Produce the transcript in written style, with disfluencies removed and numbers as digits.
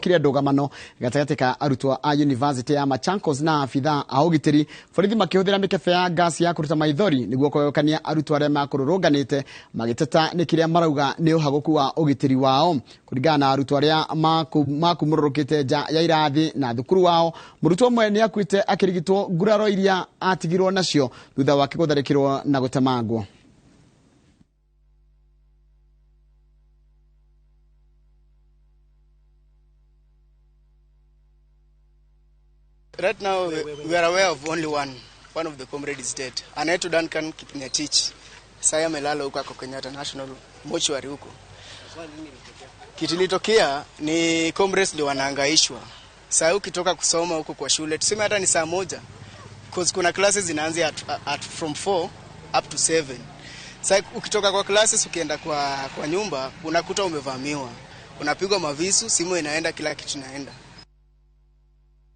Gwacokire ndũgamano gatagatĩ ka arutwo a University ya Machakos na abithaa a ũgitĩri, borithi makĩhũthĩra mĩkebe ya ngasi ya kũruta maithori nĩguo kũgayũkania arutwo arĩa makũrũrũnganĩte magĩteta nĩ kĩrĩa marauga nĩ ũhagũku wa ũgitĩri wao. Kũringana na arutwo arĩa makumũrũrũkĩte nja ya irathi na thukuru wao, mũrutwo ũmwe nĩ akuĩte akĩrigitwo nguraro iria atigirwo nacio thutha wake gũtharĩkĩrwo na gũtemangwo. Right now, we are aware of only one. One of the comrades is dead. Anaitwa Duncan Kipngetich. Sasa amelala huko, ako Kenyatta National Mortuary huko. Kitu ilitokea ni comrades ndio wanahangaishwa. Sasa ukitoka kusoma huko kwa shule, tuseme hata ni saa 1, cause kuna classes zinaanza at from 4 up to 7. Sasa ukitoka kwa classes ukienda kwa nyumba unakuta umevamiwa. Unapigwa mavisu, simu inaenda, kila kitu inaenda.